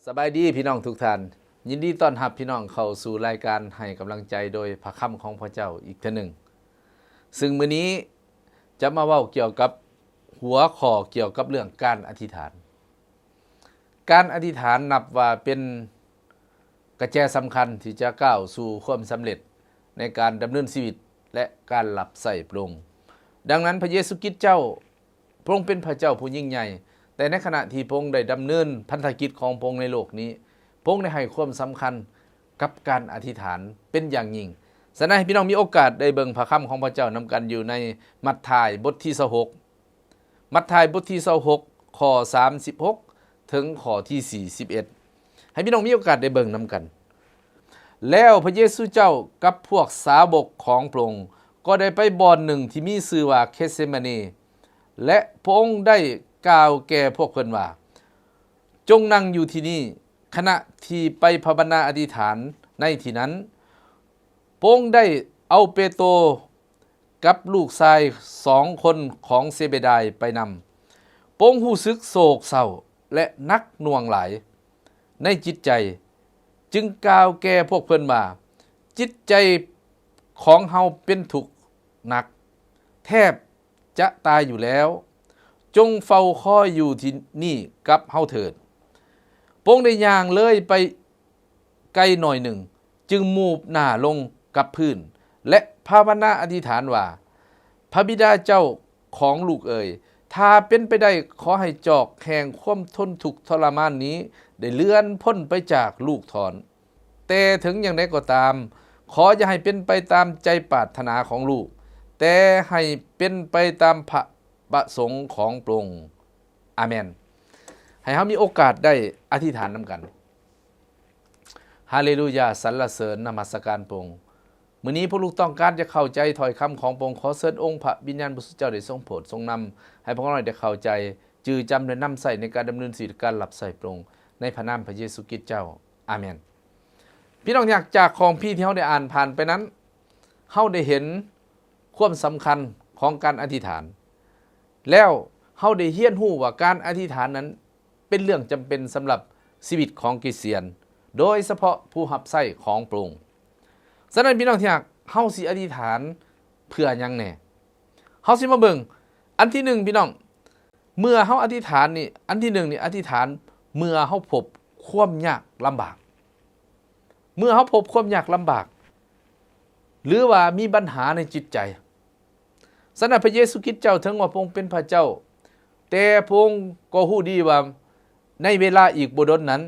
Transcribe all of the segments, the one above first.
ສະບາຍດີພີ່ນ້ອງທຸກທ່ານ, ຍິນດີຕ້ອນຮັບພີ່ນ້ອງເຂົ້າສູ່ລາຍການໃຫ້ກຳລັງໃຈໂດຍພະຄຳຂອງພະເຈົ້າອີກເທື່ອໜຶ່ງ. ຊຶ່ງມື້ນີ້ຈະມາເວົ້າກ່ຽວກັບຫົວຂໍ້ກ່ຽວກັບເລື່ອງການອະທິຖານ. ການອະທິຖານນັບວ່າເປັນກະແຈສຳຄັນທີ່ຈະກ້າວສູ່ຄວາມສຳເລັດໃນການດຳເນີນຊີວິດ ແລະ ການຮັບໃຊ້ພະອົງ. ດັ່ງນັ້ນ, ພະເຢຊູຄຣິດເຈົ້າ ພະອົງເປັນພະເຈົ້າຜູ້ຍິ່ງໃຫຍ່, ແຕ່ໃນຂະນະທີ່ພະອົງໄດ້ດຳເນີນພັນທະກິດຂອງພະອົງໃນໂລກນີ້, ພະອົງໄດ້ໃຫ້ຄວາມສຳຄັນກັບການອະທິຖານເປັນຢ່າງຍິ່ງ. ສະນັ້ນ, ໃຫ້ພີ່ນ້ອງມີໂອກາດໄດ້ເບິ່ງພະຄຳຂອງພະເຈົ້ານຳກັນ ຢູ່ໃນມັດທາຍບົດທີຊາວຫົກ, ມັດທາຍບົດທີຊາວຫົກ ຂໍ້ສາມສິບຫົກ ເຖິງຂໍ້ທີສີ່ສິບເອັດ. ໃຫ້ພີ່ນ້ອງມີໂອກາດໄດ້ເບິ່ງນຳກັນ. ແລ້ວພະເຢຊູເຈົ້າກັບພວກສາວົກຂອງພະອົງກໍໄດ້ໄປບ່ອນໜຶ່ງທີ່ມີຊື່ວ່າເຄເຊມານີ, ແລະ ພະອົງໄດ້ກ່າວແກ່ພວກເພິ່ນວ່າ, ຈົ່ງນັ່ງຢູ່ທີ່ນີ້. ຂະນະທີ່ໄປພາວະນາອະທິຖານໃນທີ່ນັ້ນ, ພະອົງໄດ້ເອົາເປໂຕ ກັບລູກຊາຍສອງຄົນຂອງເຊເບດາຍໄປນຳ. ພະອົງຮູ້ສຶກໂສກເສົ້າ ແລະ ໜັກໜ່ວງຫຼາຍໃນຈິດໃຈ, ຈຶ່ງກ່າວແກ່ພວກເພິ່ນວ່າ, ຈິດໃຈຂອງເຮົາເປັນທຸກໜັກ, ແທບຈະຕາຍຢູ່ແລ້ວ. ຈົ່ງເຝົ້າຄອຍຢູ່ທີ່ນີ້ກັບເຮົາເຖີດ. ພະອົງໄດ້ຍ່າງເລີຍໄປ ໄກໜ້ອຍໜຶ່ງ, ຈຶ່ງໝູບໜ້າລົງກັບພື້ນ ແລະ ພາວະນາອະທິຖານວ່າ, ພະບິດາເຈົ້າຂອງລູກເອີຍ, ຖ້າເປັນໄປໄດ້, ຂໍໃຫ້ຈອກແຫ່ງຄວາມທົນທຸກທໍລະມານນີ້ໄດ້ເລື່ອນພົ້ນໄປຈາກລູກຖອນ. ແຕ່ເຖິງຢ່າງໃດກໍຕາມ, ຂໍຢ່າໃຫ້ເປັນໄປຕາມໃຈປາດຖະໜາຂອງລູກ, ແຕ່ໃຫ້ເປັນໄປຕາມພະປະສົງຂອງພະອົງ. ອາເມນ. ໃຫ້ເຮົາມີໂອກາດໄດ້ອະທິຖານນຳກັນ. ຮາເລລູຢາ, ສັນລະເສີນນະມັດສະການພະອົງ. ມື້ນີ້ພວກລູກຕ້ອງການຈະເຂົ້າໃຈຖ້ອຍຄຳຂອງພະອົງ. ຂໍເຊີນອົງພະວິນຍານບໍລິສຸດເຈົ້າໄດ້ຊົງໂປດຊົງນຳ ໃຫ້ພວກເຮົາໄດ້ເຂົ້າໃຈ, ຈື່ຈຳ ແລະ ນຳໃຊ້ໃນການດຳເນີນຊີວິດ, ການຮັບໃຊ້ພະອົງ, ໃນພະນາມພະເຢຊູຄຣິດເຈົ້າ. ອາເມນ. ພີ່ນ້ອງທີ່ຮັກ, ຈາກຄຳພີທີ່ເຮົາໄດ້ອ່ານຜ່ານໄປນັ້ນ, ເຮົາໄດ້ເຫັນຄວາມສຳຄັນຂອງການອະທິຖານ. ແລ້ວເຮົາໄດ້ຮຽນຮູ້ວ່າການອະທິຖານນັ້ນເປັນເລື່ອງຈຳເປັນສຳລັບຊີວິດຂອງຄຣິສຕຽນ, ໂດຍສະເພາະຜູ້ຮັບໃຊ້ຂອງພະອົງ. ສະນັ້ນ ພີ່ນ້ອງທີ່ຮັກ, ເຮົາຊິອະທິຖານເພື່ອຫຍັງແດ່? ເຮົາຊິມາເບິ່ງ. ອັນທີໜຶ່ງ ພີ່ນ້ອງ, ເມື່ອເຮົາອະທິຖານນີ້, ອັນທີໜຶ່ງນີ້ ອະທິຖານເມື່ອເຮົາພົບຄວາມຍາກລຳບາກ. ເມື່ອເຮົາພົບຄວາມຍາກລຳບາກ ຫຼືວ່າມີບັນຫາໃນຈິດໃຈ. ສະນັ້ນ ພະເຢຊູຄຣິດເຈົ້າ ເຖິງວ່າພະອົງເປັນພະເຈົ້າ, ແຕ່ພະອົງກໍຮູ້ດີວ່າໃນເວລາອີກບໍ່ດົນນັ້ນ,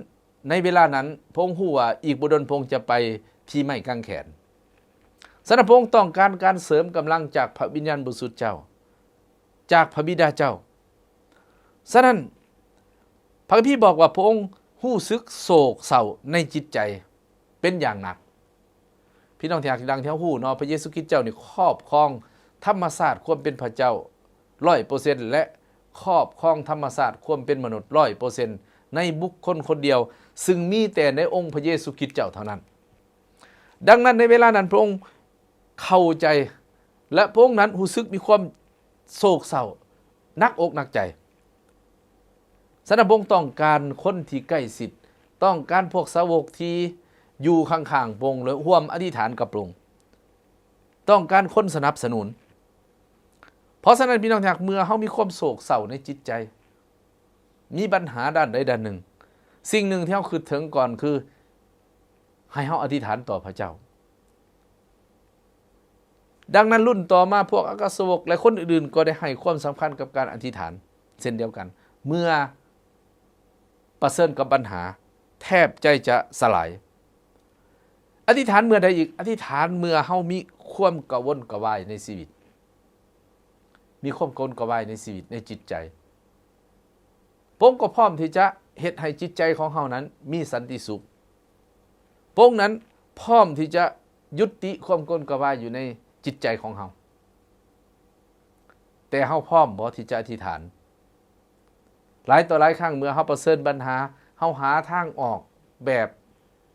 ໃນເວລານັ້ນ ພະອົງຮູ້ວ່າອີກບໍ່ດົນພະອົງຈະໄປທີ່ໄມ້ກາງແຂນ. ສະນັ້ນ ພະອົງຕ້ອງການການເສີມກຳລັງຈາກພະວິນຍານບໍລິສຸດເຈົ້າ, ຈາກພະບິດາເຈົ້າ. ສະນັ້ນ ພະຄຳພີບອກວ່າພະອົງຮູ້ສຶກໂສກເສົ້າໃນຈິດໃຈເປັນຢ່າງໜັກ. ພີ່ນ້ອງທີ່ຮັກ, ດັ່ງທີ່ເຮົາຮູ້ເນາະ, ພະເຢຊູຄຣິດເຈົ້ານີ້ຄອບຄອງທຳມະຊາດຄວາມເປັນພະເຈົ້າຮ້ອຍເປີເຊັນ ແລະ ຄອບຄອງທຳມະຊາດຄວາມເປັນມະນຸດຮ້ອຍເປີເຊັນ ໃນບຸກຄົນຄົນດຽວ, ຊຶ່ງມີແຕ່ໃນອົງພະເຢຊູຄຣິດເຈົ້າເທົ່ານັ້ນ. ດັ່ງນັ້ນ ໃນເວລານັ້ນ ພະອົງເຂົ້າໃຈ ແລະ ພະອົງນັ້ນຮູ້ສຶກມີຄວາມໂສກເສົ້າ, ໜັກອົກໜັກໃຈ. ສະນັ້ນ ພະອົງຕ້ອງການຄົນທີ່ໃກ້ຊິດ, ຕ້ອງການພວກສາວົກທີ່ຢູ່ຂ້າງໆພະອົງ ແລະ ຮ່ວມອະທິຖານກັບພະອົງ, ຕ້ອງການຄົນສະໜັບສະໜູນ. ເພາະສະນັ້ນ ພີ່ນ້ອງທີ່ຮັກ, ເມື່ອເຮົາມີຄວາມໂສກເສົ້າໃນຈິດໃຈ, ມີບັນຫາດ້ານໃດດ້ານໜຶ່ງ, ສິ່ງໜຶ່ງທີ່ເຮົາຄິດເຖິງກ່ອນຄື ໃຫ້ເຮົາອະທິຖານຕໍ່ພະເຈົ້າ. ດັ່ງນັ້ນ ລຸ້ນຕໍ່ມາ ພວກອັກຄະສາວົກ ແລະ ຄົນອື່ນໆ ກໍໄດ້ໃຫ້ຄວາມສຳຄັນກັບການອະທິຖານເຊັ່ນດຽວກັນ. ເມື່ອປະເຊີນກັບບັນຫາ, ແທບໃຈຈະສະຫຼາຍ. ອະທິຖານເມື່ອໃດອີກ? ອະທິຖານເມື່ອເຮົາມີຄວາມກະວົນກະວາຍໃນຊີວິດ, ມີຄວາມກະວົນກະວາຍໃນຊີວິດ, ໃນຈິດໃຈ. ພະອົງກໍພ້ອມທີ່ຈະເຮັດໃຫ້ຈິດໃຈຂອງເຮົານັ້ນມີສັນຕິສຸກ. ພະອົງນັ້ນພ້ອມທີ່ຈະຍຸຕິຄວາມກະວົນກະວາຍຢູ່ໃນຈິດໃຈຂອງເຮົາ. ແຕ່ເຮົາພ້ອມບໍ່ທີ່ຈະອະທິຖານ? ຫຼາຍຕໍ່ຫຼາຍຄັ້ງເມື່ອເຮົາປະເຊີນບັນຫາ, ເຮົາຫາທາງອອກແບບ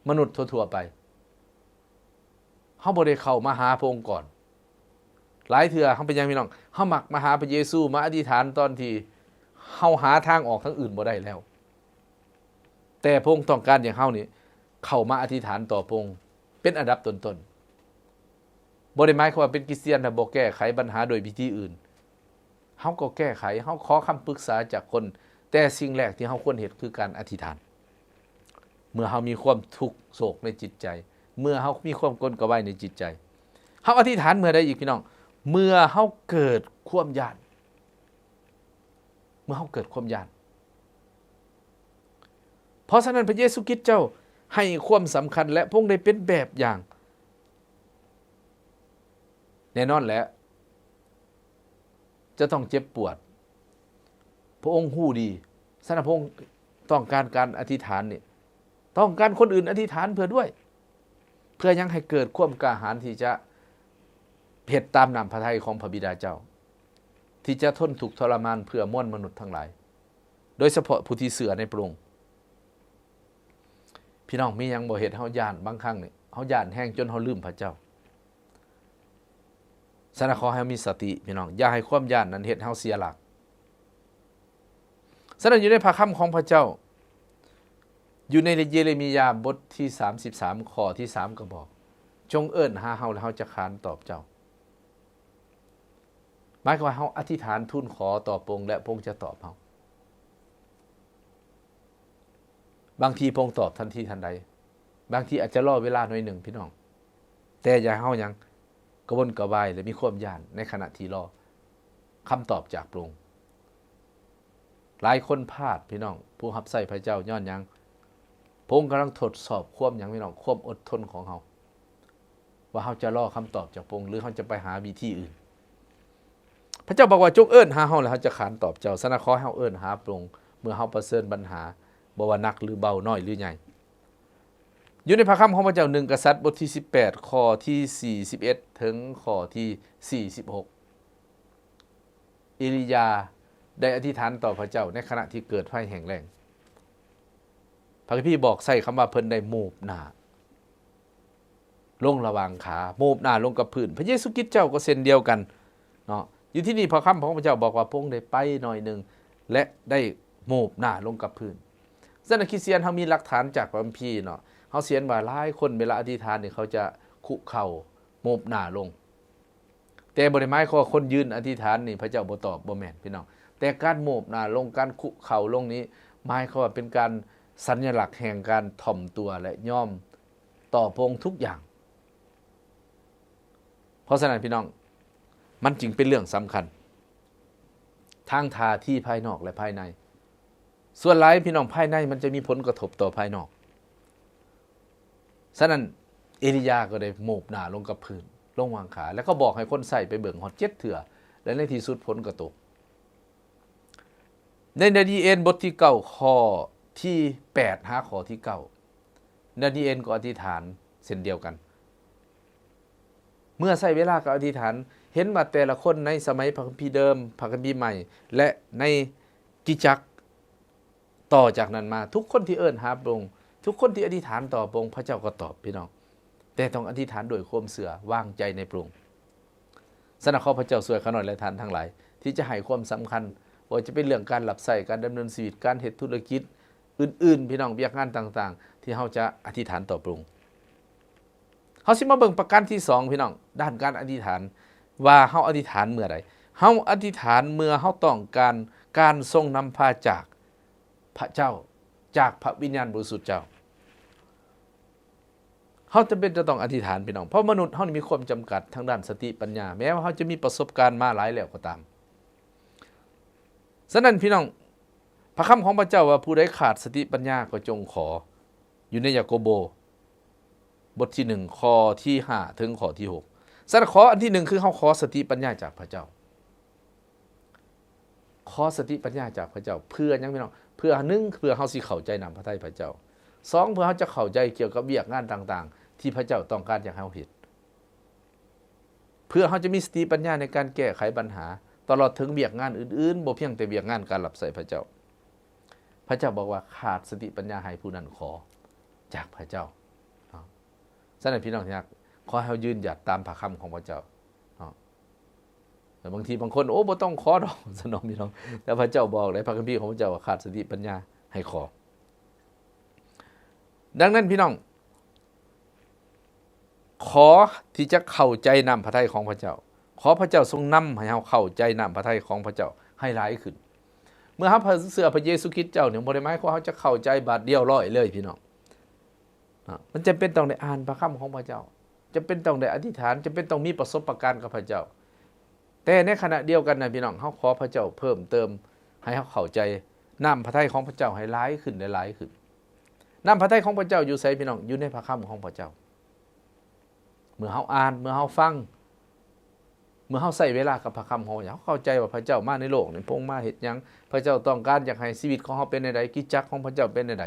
ມະນຸດທົ່ວໆໄປ. ເຮົາບໍ່ໄດ້ເຂົ້າມາຫາພະອົງກ່ອນ. ຫຼາຍເທື່ອເຮົາເປັນຫຍັງ ພີ່ນ້ອງ? ເຮົາມັກມາຫາພະເຢຊູ, ມາອະທິຖານຕອນທີ່ເຮົາຫາທາງອອກທາງອື່ນບໍ່ໄດ້ແລ້ວ. ແຕ່ພະອົງຕ້ອງການໃຫ້ເຮົານີ້ເຂົ້າມາອະທິຖານຕໍ່ພະອົງເປັນອັນດັບຕົ້ນໆ. ບໍ່ໄດ້ໝາຍຄວາມວ່າເປັນຄຣິສຕຽນແລ້ວບໍ່ແກ້ໄຂບັນຫາໂດຍວິທີອື່ນ. ເຮົາກໍແກ້ໄຂ, ເຮົາຂໍຄຳປຶກສາຈາກຄົນ, ແຕ່ສິ່ງແລກທີ່ເຮົາຄວນເຮັດຄືການອະທິຖານ. ເມື່ອເຮົາມີຄວາມທຸກໂສກໃນຈິດໃຈ, ເມື່ອເຮົາມີຄວາມກົນກະວາຍໃນຈິດໃຈ, ເຮົາອະທິຖານເມື່ອໃດອີກ, ພີ່ນ້ອງ? ເມື່ອເຮົາເກີດຄວາມຢ້ານ, ເມື່ອເຮົາເກີດຄວາມຢ້ານ. ເພາະສະນັ້ນ ພະເຢຊູຄຣິດເຈົ້າໃຫ້ຄວາມສຳຄັນ ແລະ ພະອົງໄດ້ເປັນແບບຢ່າງ. ແນ່ນອນແຫຼະ ຈະຕ້ອງເຈັບປວດ. ພະອົງຮູ້ດີ. ສະນັ້ນ ພະອົງຕ້ອງການການອະທິຖານນີ້, ຕ້ອງການຄົນອື່ນອະທິຖານເພື່ອດ້ວຍ. ເພື່ອຫຍັງ? ໃຫ້ເກີດຄວາມກ້າຫານທີ່ຈະເຮັດຕາມນ້ຳພະໄທຂອງພະບິດາເຈົ້າ, ທີ່ຈະທົນທຸກທໍລະມານເພື່ອມວນມະນຸດທັງຫຼາຍ, ໂດຍສະເພາະຜູ້ທີ່ເຊື່ອໃນພະອົງ. ພີ່ນ້ອງ, ມີຫຍັງບໍ່ເຮັດເຮົາຢ້ານ? ບາງຄັ້ງນີ້ເຮົາຢ້ານແຮງຈົນເຮົາລືມພະເຈົ້າ. ສະນັ້ນ ຂໍໃຫ້ເຮົາມີສະຕິ, ພີ່ນ້ອງ, ຢ່າໃຫ້ຄວາມຢ້ານນັ້ນເຮັດເຮົາເສຍຫຼັກ. ສະນັ້ນ ຢູ່ໃນພະຄຳຂອງພະເຈົ້າ, ຢູ່ໃນເຢເຣມີຍາບົດທີສາມສິບສາມ ຂໍ້ທີສາມ ກໍບອກ, ຈົ່ງເອີ້ນຫາເຮົາ ແລະ ເຮົາຈະຂານຕອບເຈົ້າ. ໝາຍຄວາມວ່າເຮົາອະທິຖານທູນຂໍຕໍ່ພະອົງ ແລະ ພະອົງຈະຕອບເຮົາ. ບາງທີພະອົງຕອບທັນທີທັນໃດ, ບາງທີອາດຈະລໍເວລາໜ້ອຍໜຶ່ງ, ພີ່ນ້ອງ, ແຕ່ຢ່າໃຫ້ເຮົາຫຍັງ ກະວົນກະວາຍ ແລະ ມີຄວາມຢ້ານໃນຂະນະທີ່ລໍຄຳຕອບຈາກພະອົງ. ຫຼາຍຄົນພາດ, ພີ່ນ້ອງ, ຜູ້ຮັບໃຊ້ພະເຈົ້າ. ຍ້ອນຫຍັງ? ພະອົງກຳລັງທົດສອບຄວາມຫຍັງ, ພີ່ນ້ອງ? ຄວາມອົດທົນຂອງເຮົາ. ວ່າເຮົາຈະລໍຄຳຕອບຈາກພະອົງ ຫຼື ເຮົາຈະໄປຫາວິທີອື່ນ. ພະເຈົ້າບອກວ່າ, ຈົ່ງເອີ້ນຫາເຮົາ ແລະ ເຮົາຈະຂານຕອບເຈົ້າ. ສະນັ້ນ ຂໍໃຫ້ເຮົາເອີ້ນຫາພະອົງ ເມື່ອເຮົາປະເຊີນບັນຫາ, ບໍ່ວ່າໜັກ ຫຼື ເບົາ, ນ້ອຍ ຫຼື ໃຫຍ່. ຢູ່ໃນພະຄຳຂອງພະເຈົ້າ ໜຶ່ງ ກະສັດ ບົດທີສິບແປດ ຂໍ້ທີສີ່ສິບເອັດ ເຖິງຂໍ້ທີສີ່ສິບຫົກ. ເອລີຢາໄດ້ອະທິຖານຕໍ່ພະເຈົ້າໃນຂະນະທີ່ເກີດໄຟແຫ້ງແລ້ງ. ພະຄຳພີບອກໃຊ້ຄຳວ່າເພິ່ນໄດ້ໂມບໜ້າລົງລະຫວ່າງຂາ, ໂມບໜ້າລົງກັບພື້ນ. ພະເຢຊູຄຣິດເຈົ້າກໍເຊັ່ນດຽວກັນເນາະ. ຢູ່ທີ່ນີ້ພະຄຳຂອງພະເຈົ້າບອກວ່າພະອົງໄດ້ໄປໜ້ອຍໜຶ່ງ ແລະ ໄດ້ໂມບໜ້າລົງກັບພື້ນ. ສະນັ້ນ ຄຣິສຕຽນເຮົາມີຫຼັກຖານຈາກພະຄຳພີເນາະ. ເຮົາຊິເຫັນວ່າຫຼາຍຄົນເວລາອະທິຖານນີ້ ເຂົາຈະຄຸເຂົ່າໂມບໜ້າລົງ. ແຕ່ບໍ່ໄດ້ໝາຍຄວາມວ່າຄົນຢືນອະທິຖານນີ້ພະເຈົ້າບໍ່ຕອບ, ບໍ່ແມ່ນ, ພີ່ນ້ອງ. ແຕ່ການໂມບໜ້າລົງ, ການຄຸເຂົ່າລົງນີ້ ໝາຍຄວາມວ່າເປັນການສັນຍະລັກແຫ່ງການຖ່ອມຕົວ ແລະ ຍອມຕໍ່ພະອົງທຸກຢ່າງ. ເພາະສະນັ້ນ ພີ່ນ້ອງ, ມັນຈຶ່ງເປັນເລື່ອງສຳຄັນ ທັງທ່າທີພາຍນອກ ແລະ ພາຍໃນ. ສ່ວນຫຼາຍ, ພີ່ນ້ອງ, ພາຍໃນມັນຈະມີຜົນກະທົບຕໍ່ພາຍນອກ. ສະນັ້ນ ເອລີຢາກໍໄດ້ໂມບໜ້າລົງກັບພື້ນ, ລົງຫວ່າງຂາ, ແລ້ວກໍບອກໃຫ້ຄົນໃຊ້ໄປເບິ່ງຮອດເຈັດເທື່ອ, ແລະ ໃນທີ່ສຸດຝົນກໍຕົກ. ໃນດານຽນບົດທີເກົ້າ ຂໍ້ທີແປດຫາຂໍ້ທີເກົ້າ, ດານຽນກໍອະທິຖານເຊັ່ນດຽວກັນ. ເມື່ອໃຊ້ເວລາກັບອະທິຖານ, ເຫັນວ່າແຕ່ລະຄົນໃນສະໄໝພະຄຳພີເດີມ, ພະຄຳພີໃໝ່ ແລະ ໃນກິດຈັກ ຕໍ່ຈາກນັ້ນມາ, ທຸກຄົນທີ່ເອີ້ນຫາພະອົງ, ທຸກຄົນທີ່ອະທິຖານຕໍ່ພະອົງ, ພະເຈົ້າກໍຕອບ, ພີ່ນ້ອງ. ແຕ່ຕ້ອງອະທິຖານດ້ວຍຄວາມເຊື່ອ, ວາງໃຈໃນພະອົງ. ສະນັ້ນ ຂໍພະເຈົ້າຊ່ວຍຂ້ານ້ອຍ ແລະ ທ່ານທັງຫຼາຍ ທີ່ຈະໃຫ້ຄວາມສຳຄັນ, ບໍ່ວ່າຈະເປັນເລື່ອງການຮັບໃຊ້, ການດຳເນີນຊີວິດ, ການເຮັດທຸລະກິດອື່ນໆ, ພີ່ນ້ອງ, ວຽກງານຕ່າງໆ ທີ່ເຮົາຈະອະທິຖານຕໍ່ພະອົງ. ເຮົາຊິມາເບິ່ງປະການທີສອງ, ພີ່ນ້ອງ, ດ້ານການອະທິຖານ, ວ່າເຮົາອະທິຖານເມື່ອໃດ? ເຮົາອະທິຖານເມື່ອເຮົາຕ້ອງການການຊົງນຳພາຈາກພະເຈົ້າ, ຈາກພະວິນຍານບໍລິສຸດເຈົ້າ. ເຮົາຈຳເປັນຈະຕ້ອງອະທິຖານ, ພີ່ນ້ອງ, ເພາະມະນຸດເຮົານີ້ມີຄວາມຈຳກັດທາງດ້ານສະຕິປັນຍາ, ແມ້ວ່າເຮົາຈະມີປະສົບການມາຫຼາຍແລ້ວກໍຕາມ. ສະນັ້ນ, ພີ່ນ້ອງ, ພະຄຳຂອງພະເຈົ້າວ່າ, ຜູ້ໃດຂາດສະຕິປັນຍາກໍຈົ່ງຂໍ, ຢູ່ໃນຢາໂກໂບ ບົດທີໜຶ່ງ ຂໍ້ທີຫ້າ ເຖິງຂໍ້ທີຫົກ. ສະນັ້ນ ຂໍ້ອັນທີໜຶ່ງ ຄືເຮົາຂໍສະຕິປັນຍາຈາກພະເຈົ້າ. ຂໍສະຕິປັນຍາຈາກພະເຈົ້າ ເພື່ອຫຍັງ, ພີ່ນ້ອງ? ເພື່ອ ໜຶ່ງ ເພື່ອເຮົາຊິເຂົ້າໃຈນ້ຳພະໄທພະເຈົ້າ. ສອງ ເພື່ອເຮົາຈະເຂົ້າໃຈກ່ຽວກັບວຽກງານຕ່າງໆ ທີ່ພະເຈົ້າຕ້ອງການຢາກໃຫ້ເຮົາເຮັດ. ເພື່ອເຮົາຈະມີສະຕິປັນຍາໃນການແກ້ໄຂບັນຫາ, ຕະຫຼອດເຖິງວຽກງານອື່ນໆ, ບໍ່ພຽງແຕ່ວຽກງານການຮັບໃຊ້ພະເຈົ້າ. ພະເຈົ້າບອກວ່າ ຂາດສະຕິປັນຍາໃຫ້ຜູ້ນັ້ນຂໍຈາກພະເຈົ້າເນາະ. ສະນັ້ນ ພີ່ນ້ອງທີ່ຮັກ, ຂໍໃຫ້ເຮົາຢືນຢັດຕາມພະຄຳຂອງພະເຈົ້າເນາະ. ແຕ່ບາງທີບາງຄົນ, ໂອ້, ບໍ່ຕ້ອງຂໍດອກ, ຊັ້ນເນາະ, ພີ່ນ້ອງ. ແຕ່ພະເຈົ້າບອກໃນພະຄຳພີຂອງພະເຈົ້າວ່າ ຂາດສະຕິປັນຍາໃຫ້ຂໍ. ດັ່ງນັ້ນພີ່ນ້ອງ ຂໍທີ່ຈະເຂົ້າໃຈນ້ຳພະໄທຂອງພະເຈົ້າ, ຂໍພະເຈົ້າຊົງນຳໃຫ້ເຮົາເຂົ້າໃຈນ້ຳພະໄທຂອງພະເຈົ້າໃຫ້ຫຼາຍຂຶ້ນ. ເມື່ອເຮົາເຊື່ອພະເຢຊູຄຣິດເຈົ້ານີ້ ບໍ່ໄດ້ໝາຍຄວາມວ່າເຮົາຈະເຂົ້າໃຈບາດດຽວຮ້ອຍເລີຍພີ່ນ້ອງ. ນະ ມັນຈຳເປັນຕ້ອງໄດ້ອ່ານພະຄຳຂອງພະເຈົ້າ, ຈຳເປັນຕ້ອງໄດ້ອະທິຖານ, ຈຳເປັນຕ້ອງມີປະສົບປະການກັບພະເຈົ້າ. ແຕ່ໃນຂະນະດຽວກັນນະພີ່ນ້ອງ, ເຮົາຂໍພະເຈົ້າເພີ່ມເຕີມໃຫ້ເຮົາເຂົ້າໃຈນ້ຳພະໄທຂອງພະເຈົ້າໃຫ້ຫຼາຍຂຶ້ນ ຫຼາຍໆຂຶ້ນ. ນ້ຳພະໄທຂອງພະເຈົ້າຢູ່ໃສພີ່ນ້ອງ? ຢູ່ໃນພະຄຳຂອງພະເຈົ້າ. ເມື່ອເຮົາອ່ານ, ເມື່ອເຮົາຟັງ, ເມື່ອເຮົາໃຊ້ເວລາກັບພະຄຳຂອງພະເຈົ້າ, ເຮົາເຂົ້າໃຈວ່າພະເຈົ້າມາໃນໂລກນີ້ ພະອົງມາເຮັດຫຍັງ, ພະເຈົ້າຕ້ອງການຢາກໃຫ້ຊີວິດຂອງເຮົາເປັນແນວໃດ, ກິດຈັກຂອງພະເຈົ້າເປັນແນວໃດ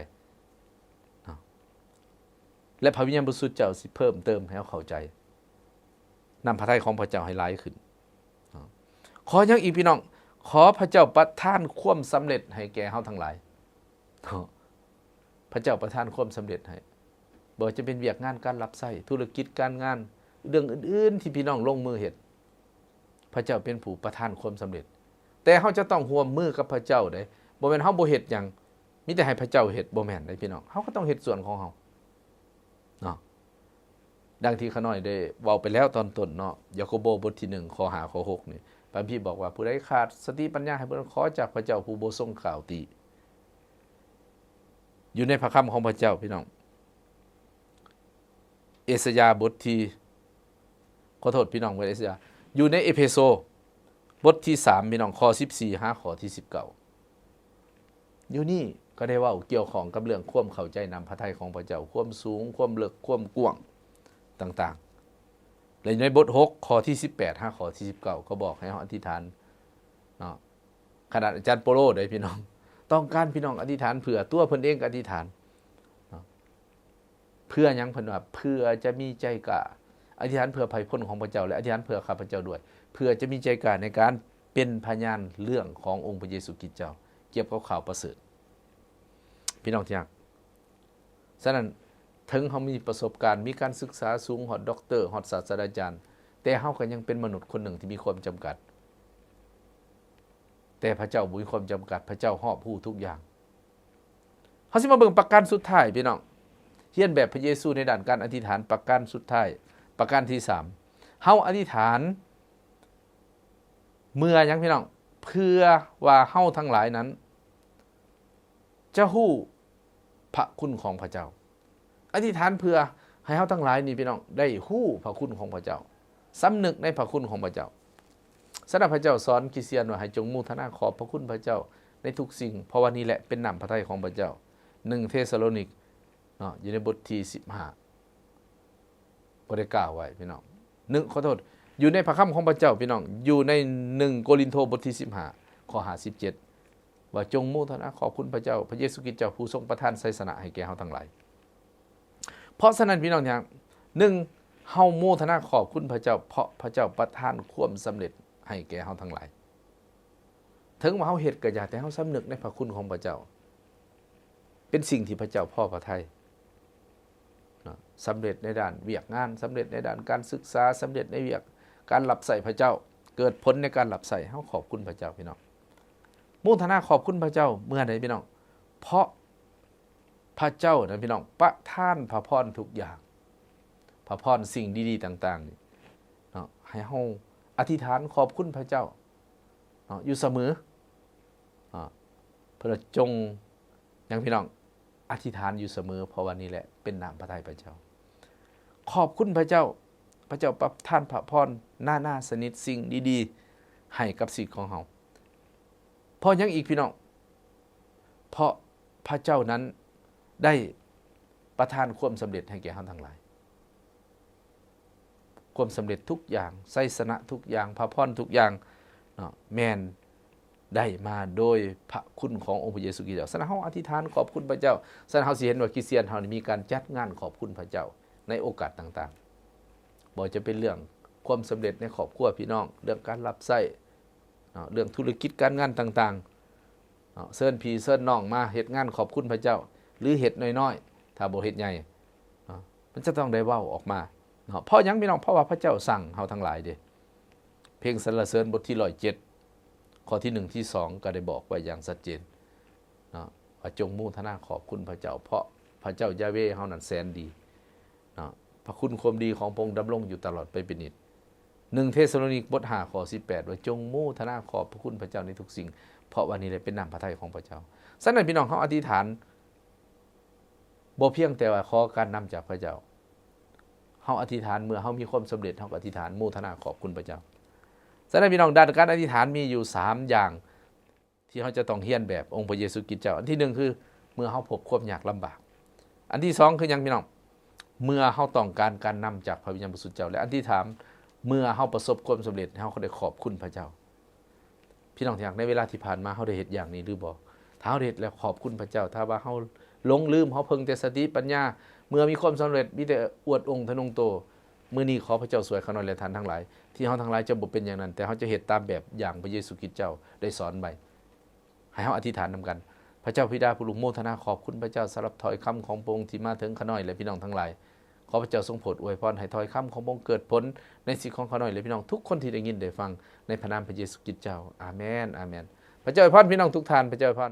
ເນາະ ແລະ ພະວິນຍານບໍລິສຸດເຈົ້າຊິເພີ່ມເຕີມໃຫ້ເຮົາເຂົ້າໃຈນ້ຳພະໄທຂອງພະເຈົ້າໃຫ້ຫຼາຍຂຶ້ນ ເນາະ. ຂໍຫຍັງອີກພີ່ນ້ອງ? ຂໍພະເຈົ້າປະທານຄວາມສຳເລັດໃຫ້ແກ່ເຮົາທັງຫຼາຍ ເນາະ. ພະເຈົ້າປະທານຄວາມສຳເລັດໃຫ້, ບໍ່ວ່າຈະເປັນວຽກງານການຮັບໃຊ້, ທຸລະກິດການງານ, ເລື່ອງອື່ນໆທີ່ພີ່ນ້ອງລົງມືເຮັດ, ພະເຈົ້າເປັນຜູ້ປະທານຄວາມສຳເລັດ. ແຕ່ເຮົາຈະຕ້ອງຮ່ວມມືກັບພະເຈົ້າເດ້, ບໍ່ແມ່ນເຮົາບໍ່ເຮັດຫຍັງ, ມີແຕ່ໃຫ້ພະເຈົ້າເຮັດ, ບໍ່ແມ່ນເດ້ພີ່ນ້ອງ. ເຮົາກໍຕ້ອງເຮັດສ່ວນຂອງເຮົາ ເນາະ. ດັ່ງທີ່ຂ້ານ້ອຍໄດ້ເວົ້າໄປແລ້ວຕອນຕົ້ນເນາະ, ຢາໂກໂບບົດທີໜຶ່ງ ຂໍ້ຫ້າ ຂໍ້ຫົກນີ້, ພະຄຳພີບອກວ່າ ຜູ້ໃດຂາດສະຕິປັນຍາ ໃຫ້ຜູ້ນັ້ນຂໍຈາກພະເຈົ້າຜູ້ບໍ່ຊົງກ່າວຕິ. ຢູ່ໃນພະຄຳຂອງພະເຈົ້າ ພີ່ນ້ອງ, ເອສາຍາບົດທີ ຂໍໂທດພີ່ນ້ອງ, ບໍ່ແມ່ນເອສາຍາ, ຢູ່ໃນເອເພໂຊບົດທີສາມ ພີ່ນ້ອງ, ຂໍ້ສິບສີ່ຫາຂໍ້ທີສິບເກົ້າ. ຢູ່ນີ້ກໍໄດ້ເວົ້າກ່ຽວຂ້ອງກັບເລື່ອງຄວາມເຂົ້າໃຈນ້ຳພະໄທຂອງພະເຈົ້າ, ຄວາມສູງ, ຄວາມເລິກ, ຄວາມກວ້າງຕ່າງໆ. ແລະ ໃນບົດຫົກ ຂໍ້ທີສິບແປດຫາຂໍ້ທີສິບເກົ້າ ກໍບອກໃຫ້ເຮົາອະທິຖານເນາະ. ຂະໜາດອາຈານໂປໂລເດ້ພີ່ນ້ອງ, ຕ້ອງການພີ່ນ້ອງອະທິຖານເພື່ອ, ຕົວເພິ່ນເອງກໍອະທິຖານເນາະ. ເພື່ອຫຍັງ? ເພິ່ນວ່າ ເພື່ອຈະມີໃຈກ້າ, ອະທິຖານເພື່ອໄພພົນຂອງພະເຈົ້າ ແລະ ອະທິຖານເພື່ອຂ້າພະເຈົ້າດ້ວຍ, ເພື່ອຈະມີໃຈກ້າໃນການເປັນພະຍານເລື່ອງຂອງອົງພະເຢຊູຄຣິດເຈົ້າ ກ່ຽວກັບຂ່າວປະເສີດ. ພີ່ນ້ອງທີ່ຮັກ, ສະນັ້ນ ເຖິງເຮົາມີປະສົບການ, ມີການສຶກສາສູງ, ຮອດດັອກເຕີ, ຮອດສາດສະດາຈານ, ແຕ່ເຮົາກໍຍັງເປັນມະນຸດຄົນໜຶ່ງທີ່ມີຄວາມຈຳກັດ. ແຕ່ພະເຈົ້າບໍ່ມີຄວາມຈຳກັດ, ພະເຈົ້າຮອບຮູ້ທຸກຢ່າງ. ເຮົາຊິມາເບິ່ງປະການສຸດທ້າຍ ພີ່ນ້ອງ, ຮຽນແບບພະເຢຊູໃນດ້ານການອະທິຖານ. ປະການສຸດທ້າຍ, ປະການທີສາມ, ເຮົາອະທິຖານເພື່ອຫຍັງ ພີ່ນ້ອງ? ເພື່ອວ່າເຮົາທັງຫຼາຍນັ້ນຈະຮູ້ພະຄຸນຂອງພະເຈົ້າ. ອະທິຖານເພື່ອໃຫ້ເຮົາທັງຫຼາຍນີ້ ພີ່ນ້ອງ, ໄດ້ຮູ້ພະຄຸນຂອງພະເຈົ້າ, ສຳນຶກໃນພະຄຸນຂອງພະເຈົ້າ. ສະນັ້ນ ພະເຈົ້າສອນຄຣິສຕຽນວ່າ ໃຫ້ຈົ່ງໂມທະນາຂອບພະຄຸນພະເຈົ້າໃນທຸກສິ່ງ, ເພາະວ່ານີ້ແຫຼະເປັນນ້ຳພະໄທຂອງພະເຈົ້າ. ໜຶ່ງເທສະໂລນິກເນາະ, ຢູ່ໃນບົດທີສິບຫ້າ ກໍໄດ້ກ່າວໄວ້ ພີ່ນ້ອງ. ໜຶ່ງ, ຂໍໂທດ, ຢູ່ໃນພະຄຳຂອງພະເຈົ້າ ພີ່ນ້ອງ, ຢູ່ໃນໜຶ່ງໂກລິນໂທບົດທີສິບຫ້າ ຂໍ້ຫ້າສິບເຈັດ ວ່າ ຈົ່ງໂມທະນາຂອບຄຸນພະເຈົ້າ, ພະເຢຊູຄຣິດເຈົ້າ ຜູ້ຊົງປະທານໄຊຊະນະໃຫ້ແກ່ເຮົາທັງຫຼາຍ. ເພາະສະນັ້ນ ພີ່ນ້ອງທີ່ຮັກ, ໜຶ່ງ, ເຮົາໂມທະນາຂອບຄຸນພະເຈົ້າ ເພາະພະເຈົ້າປະທານຄວາມສຳເລັດໃຫ້ແກ່ເຮົາທັງຫຼາຍ. ເຖິງວ່າເຮົາເຮັດກໍຢ່າ, ແຕ່ເຮົາສຳນຶກໃນພະຄຸນຂອງພະເຈົ້າ, ເປັນສິ່ງທີ່ພະເຈົ້າພໍພະໄທເນາະ. ສຳເລັດໃນດ້ານວຽກງານ, ສຳເລັດໃນດ້ານການສຶກສາ, ສຳເລັດໃນວຽກການຮັບໃຊ້ພະເຈົ້າ, ເກີດຜົນໃນການຮັບໃຊ້, ເຮົາຂອບຄຸນພະເຈົ້າ ພີ່ນ້ອງ. ໂມທະນາຂອບຄຸນພະເຈົ້າເມື່ອໃດ ພີ່ນ້ອງ? ເພາະ ພະເຈົ້ານັ້ນ ພີ່ນ້ອງ ປະທານພະພອນທຸກຢ່າງ, ພະພອນສິ່ງດີໆຕ່າງໆນີ້ເນາະ, ໃຫ້ເຮົາອະທິຖານຂອບຄຸນພະເຈົ້າເນາະ ຢູ່ສະເໝີເນາະ. ເພິ່ນວ່າ ຈົ່ງຫຍັງ ພີ່ນ້ອງ? ອະທິຖານຢູ່ສະເໝີ, ເພາະວ່ານີ້ແຫຼະເປັນນ້ຳພະໄທພະເຈົ້າ. ຂອບຄຸນພະເຈົ້າ, ພະເຈົ້າປະທານພະພອນນານາຊະນິດສິ່ງດີໆໃຫ້ກັບຊີວິດຂອງເຮົາ. ເພາະຫຍັງອີກ ພີ່ນ້ອງ? ເພາະພະເຈົ້ານັ້ນໄດ້ປະທານຄວາມສຳເລັດໃຫ້ແກ່ເຮົາທັງຫຼາຍ. ຄວາມສຳເລັດທຸກຢ່າງ, ໄຊຊະນະທຸກຢ່າງ, ພະພອນທຸກຢ່າງເນາະ, ແມ່ນໄດ້ມາໂດຍພະຄຸນຂອງອົງພະເຢຊູຄຣິດເຈົ້າ. ສະນັ້ນ ເຮົາອະທິຖານຂອບຄຸນພະເຈົ້າ. ສະນັ້ນ ເຮົາຊິເຫັນວ່າຄຣິສຕຽນເຮົານີ້ມີການຈັດງານຂອບຄຸນພະເຈົ້າໃນໂອກາດຕ່າງໆ, ບໍ່ວ່າຈະເປັນເລື່ອງຄວາມສຳເລັດໃນຄອບຄົວພີ່ນ້ອງ, ເລື່ອງການຮັບໃຊ້ ເນາະ, ເລື່ອງທຸລະກິດການງານຕ່າງໆເນາະ, ເຊີນພີ່ເຊີນນ້ອງມາເຮັດງານຂອບຄຸນພະເຈົ້າ ຫຼື ເຮັດນ້ອຍໆ, ຖ້າບໍ່ເຮັດໃຫຍ່ເນາະ, ມັນຈະຕ້ອງໄດ້ເວົ້າອອກມາເນາະ. ເພາະຫຍັງ ພີ່ນ້ອງ? ເພາະວ່າພະເຈົ້າສັ່ງເຮົາທັງຫຼາຍເດ້. ເພງສັນລະເສີນບົດທີຮ້ອຍເຈັດ ຂໍ້ທີໜຶ່ງ ທີສອງ ກໍໄດ້ບອກໄວ້ຢ່າງຊັດເຈນເນາະ ວ່າ ຈົ່ງໂມທະນາຂອບຄຸນພະເຈົ້າ ເພາະ ພະເຈົ້າຢາເວເຮົານັ້ນແສນດີເນາະ. ພະຄຸນຄວາມດີຂອງພະອົງດຳລົງຢູ່ຕະຫຼອດໄປເປັນນິດ. ໜຶ່ງເທສະໂລນິກບົດຫ້າ ຂໍ້ສິບແປດ ວ່າ ຈົ່ງໂມທະນາຂອບພະຄຸນພະເຈົ້າໃນທຸກສິ່ງ, ເພາະວ່ານີ້ແຫຼະເປັນນ້ຳພະໄທຂອງພະເຈົ້າ. ສະນັ້ນ ພີ່ນ້ອງ, ເຮົາອະທິຖານ ບໍ່ພຽງແຕ່ວ່າຂໍການນຳຈາກພະເຈົ້າ. ເຮົາອະທິຖານເມື່ອເຮົາມີຄວາມສຳເລັດ, ເຮົາກໍອະທິຖານໂມທະນາຂອບຄຸນພະເຈົ້າ. ສະນັ້ນ ພີ່ນ້ອງ, ດ້ານການອະທິຖານມີຢູ່ສາມຢ່າງ ທີ່ເຮົາຈະຕ້ອງຮຽນແບບອົງພະເຢຊູຄຣິດເຈົ້າ. ອັນທີໜຶ່ງ ຄືເມື່ອເຮົາພົບຄວາມຍາກລຳບາກ. ອັນທີສອງ ຄືຫຍັງ ພີ່ນ້ອງ? ເມື່ອເຮົາຕ້ອງການການນຳຈາກພະວິນຍານບໍລິສຸດເຈົ້າ. ແລະ ອັນທີສາມ ເມື່ອເຮົາປະສົບຄວາມສຳເລັດ, ເຮົາກໍໄດ້ຂອບຄຸນພະເຈົ້າ. ພີ່ນ້ອງທີ່ຮັກ, ໃນເວລາທີ່ຜ່ານມາ ເຮົາໄດ້ເຮັດຢ່າງນີ້ຫຼືບໍ່? ຖ້າເຮົາໄດ້ເຮັດແລ້ວ ຂອບຄຸນພະເຈົ້າ. ຖ້າວ່າເຮົາຫຼົງລືມ, ເຮົາເພິ່ງແຕ່ສະຕິປັນຍາ, ເມື່ອມີຄວາມສຳເລັດ ມີແຕ່ອວດອົງທະນົງໂຕ. ມື້ນີ້ຂໍພະເຈົ້າຊ່ວຍຂ້ານ້ອຍ ແລະ ທ່ານທັງຫຼາຍ, ທີ່ເຮົາທັງຫຼາຍຈະບໍ່ເປັນຢ່າງນັ້ນ, ແຕ່ເຮົາຈະເຮັດຕາມແບບຢ່າງພະເຢຊູຄຣິດເຈົ້າໄດ້ສອນໄວ້. ໃຫ້ເຮົາອະທິຖານນຳກັນ. ພະເຈົ້າບິດາຜູ້ລູກໂມທະນາຂອບຄຸນພະເຈົ້າສຳລັບຖ້ອຍຄຳຂອງພະອົງທີ່ມາເຖິງຂ້ານ້ອຍ ແລະ ພີ່ນ້ອງທັງຫຼາຍ. ຂໍພະເຈົ້າຊົງໂປດອວຍພອນໃຫ້ຖ້ອຍຄຳຂອງພະອົງເກີດຜົນໃນຊີວິດຂອງຂ້ານ້ອຍ ແລະ ພີ່ນ້ອງທຸກຄົນທີ່ໄດ້ຍິນໄດ້ຟັງ, ໃນພະນາມພະເຢຊູຄຣິດເຈົ້າ. ອາເມນ, ອາເມນ. ພະເຈົ້າອວຍພອນພີ່ນ້ອງທຸກທ່ານ. ພະເຈົ້າອວຍພອນ.